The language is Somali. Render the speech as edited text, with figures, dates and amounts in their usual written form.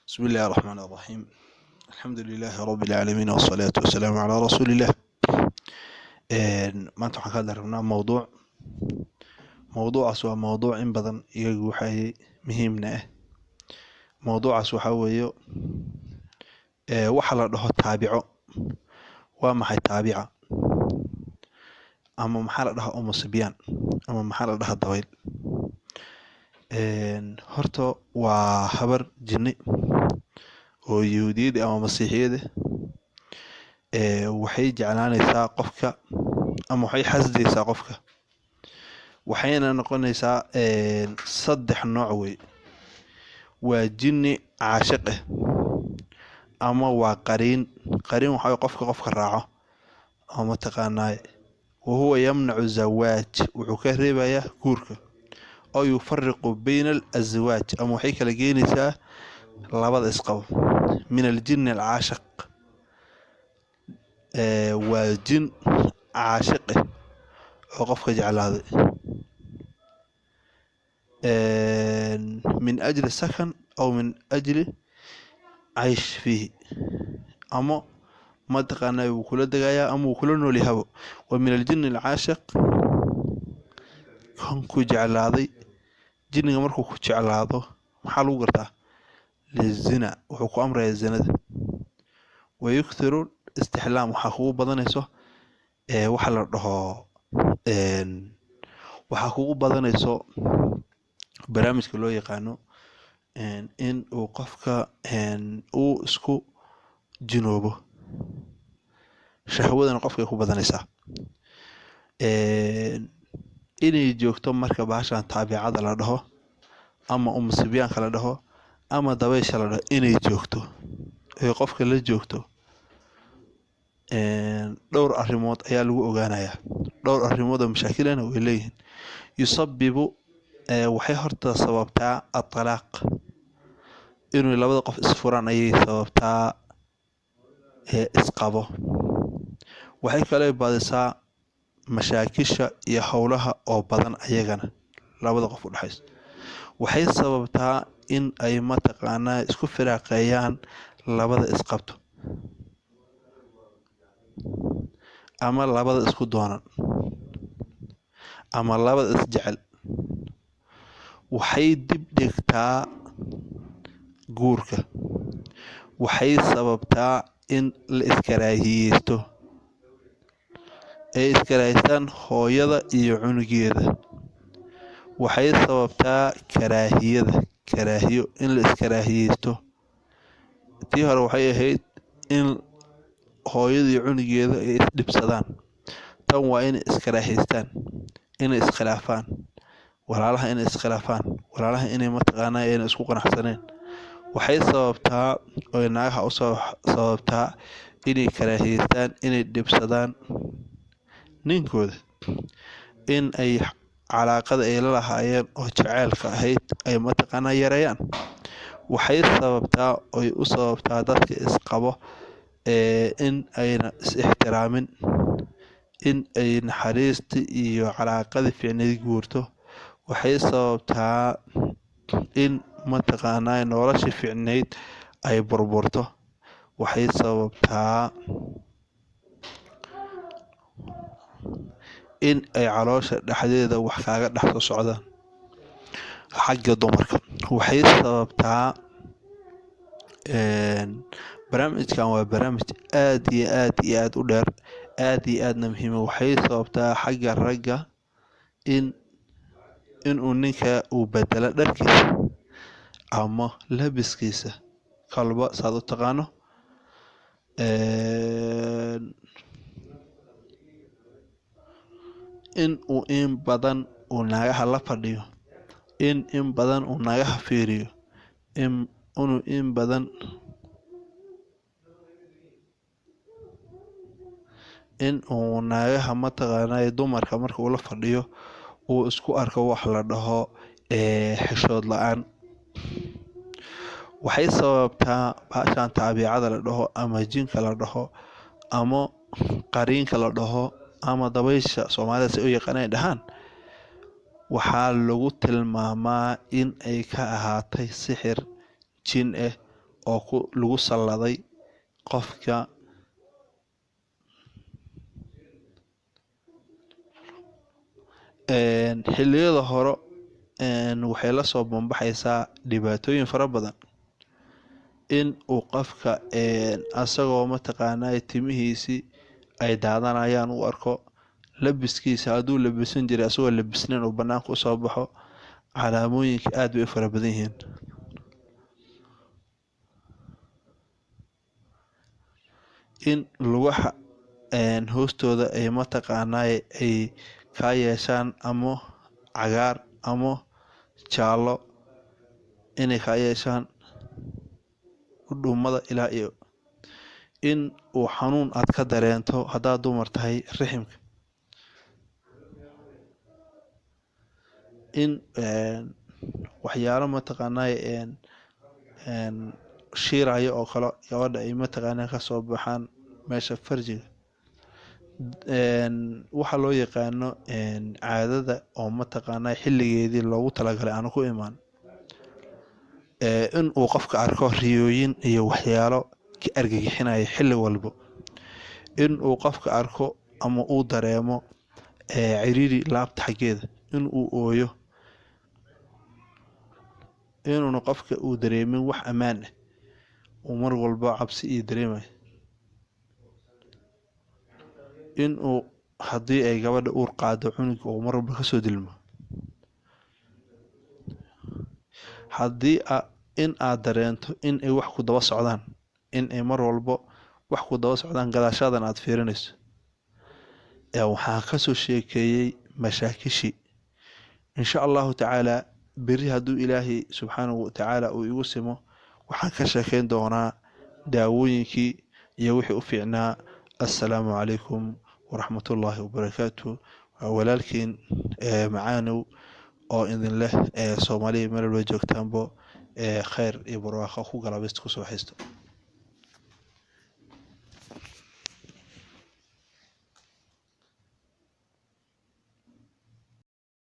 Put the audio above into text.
بسم الله الرحمن الرحيم، الحمد لله رب العالمين، والصلاة والسلام على رسول الله. Maanta waxaan ka hadli rabnaa mowduuc. Mowduucaas waa mowduuc in badan iyagu waxay muhiimna ah. Mowduucaas waxaa weeye waxa la dhaho taabico. Waa maxay taabica, ama maxaa la dhahaa umu sibyaan, ama maxaa la dhahaa dabayl? Horta waa habar jinni oo yahuudiyada ama masiixiyada. Waxay jeclaanaysaa qofka ama waxay xasdaysaa qofka, waxayna noqonaysaa saddex nooc wey. Waa jinni caashiq ah ama waa qariin. Qariin waxa waye qofka raaco oo mataqaanaa. Wahuwa yamnacu zawaaj, wuxuu ka reebayaa guurka, oo yufariqu bayna alazwaaj, ama waxay kala geynaysaa labada isqabo. Min aljinni alcaashiq, waa jin caashiq ah oo qofka jeclaaday min ajli sakan aw min ajli caysh fiihi, ama mataqaanaa wuu kula degayaa ama wuu kula nool yahabo. Wa min aljinni alcaashiq, kan ku jeclaaday. Jinniga markuu ku jeclaado maxaa lagu gartaa? Lizina, wuxuu ku amrayaa zinada. Wa yukthiru istixlaam, waxaa kugu badanayso waxa la dhaho waxaa kugu badanayso barnaamijka loo yaqaano in uu qofka uu isku jinoobo, shahwadana qofka ay ku badanaysaa. Inay joogto marka bahashan taabicada la dhaho ama umusibyaanka la dhaho ama dabaysha la dhaho, inay joogto ay qofka la joogto, dhowr arrimood ayaa lagu ogaanayaa. Dhowr arrimood oo mashaakilana way leeyihiin. Yusabibu, waxay horta sababtaa atalaaq, inuu labada qof isfuraan ayay sababtaa isqabo. Waxay kale badisaa mashaakisha iyo howlaha oo badan ayagana labada qof u dhexayso. Waxay sababtaa in ay mataqaanaa isku firaaqeeyaan labada isqabto ama labada isku doonan ama labada isjecel. Waxay dib dhigtaa guurka. Waxay sababtaa in la iskaraahiyeysto, ay iskaraahiystaan hooyada iyo cunugeeda. Waxay sababtaa karaahiyada, karaahiyo, in la iskaraahiyeysto. Tii hore waxay ahayd in hooyada iyo cunugeeda ay isdhibsadaan. Tan waa inay iskaraahiystaan, inay iskhilaafaan walaalaha, inay iskhilaafaan walaalaha, inay mataqaanaa ayna isku qanacsaneen. Waxay sababtaa oy naagaha u sababtaa inay karaahiyeystaan, inay dhibsadaan ninkooda, in ay calaaqada ay la lahaayeen oo jaceylka ahayd ay mataqaanaa yareeyaan. Waxay sababtaa oy u sababtaa dadka isqabo in ayna is ixtiraamin, in ay naxariistii iyo calaaqadii fiicneyd guurto. Waxay sababtaa in mataqaanaa noloshii fiicneyd ay burburto. Waxay sababtaa in ay caloosha dhexdeeda wax kaaga dhex soo socdaan xagga dumarka. Waxay sababtaa barnaamijkan waa barnaamij aad iyo aad iyo aad u dheer, aad iyo aadna muhiim. Waxay sababtaa xagga ragga in inuu ninka uu bedelo dharkiisa ama labiskiisa, kalba saad u taqaano. In uu in badan uu naagaha la fadhiyo, in badan uu naagaha fiiriyo, inuu in badan in uu naagaha mataqaanaa dumarka marka uu la fadhiyo uu isku arko wax la dhaho xishood la-aan. Waxay sababtaa bahashan taabicada la dhaho ama jinka la dhaho ama qariinka la dhaho ama dabaysha Soomaalida si u yaqaanay dhahaan, waxaa lagu tilmaamaa in ay ka ahaatay sixir jin ah. oo lagu salladay qofka. Xilliyada hore waxay la soo banbaxaysaa dhibaatooyin fara badan, in uu qofka asagoo mataqaanaa timihiisii ay daadanayaan u arko, labiskiisa hadduu labisan jiray asagoo labisnayn uu banaanka usoo baxo. Calaamooyinka aad bay u fara badan yihiin. In lugaha hoostooda ay mataqaanaa ay kaa yeeshaan ama cagaar ama jaallo inay kaa yeeshaan dhudhumada, ilaa iyo in uu xanuun aad ka dareento haddaad dumar tahay riximka, in waxyaalo mataqaanaa shiirayo oo kale gabadha ay mataqaanaa kasoo baxaan meesha farjiga, waxa loo yaqaano caadada oo mataqaanaa xilligeedii loogu talagalay aanu ku imaan, in uu qofka arko riyooyin iyo waxyaalo ka argagixinaya xilli walbo, in uu qofka arko ama uu dareemo ciriiri laabta xaggeeda, in uu ooyo, inuuna qofka uu dareemin wax ammaan ah, uu mar walba cabsi iyo dareemayo, in uu haddii ay gabadha uur qaado cunuga uu mar walba kasoo dilmo, haddii in aad dareento in ay wax ku daba socdaan, in ay mar walbo wax ku daba socdaan gadaashaadan aad fiirinayso. Waxaan kasoo sheekeeyey mashaakishii. Insha Allahu tacaala beri hadduu Ilaahay subxaanahu watacaala uu igu simo, waxaan ka sheekeyn doonaa daawooyinkii iyo wixii u fiicnaa. Assalaamu calaykum waraxmatullaahi wabarakaatu. Waa walaalkiin Macaanow oo idin leh Soomaaliya meel walba joogtaanbo, khayr iyo barwaaqo ku galabaysta kusoo haysto.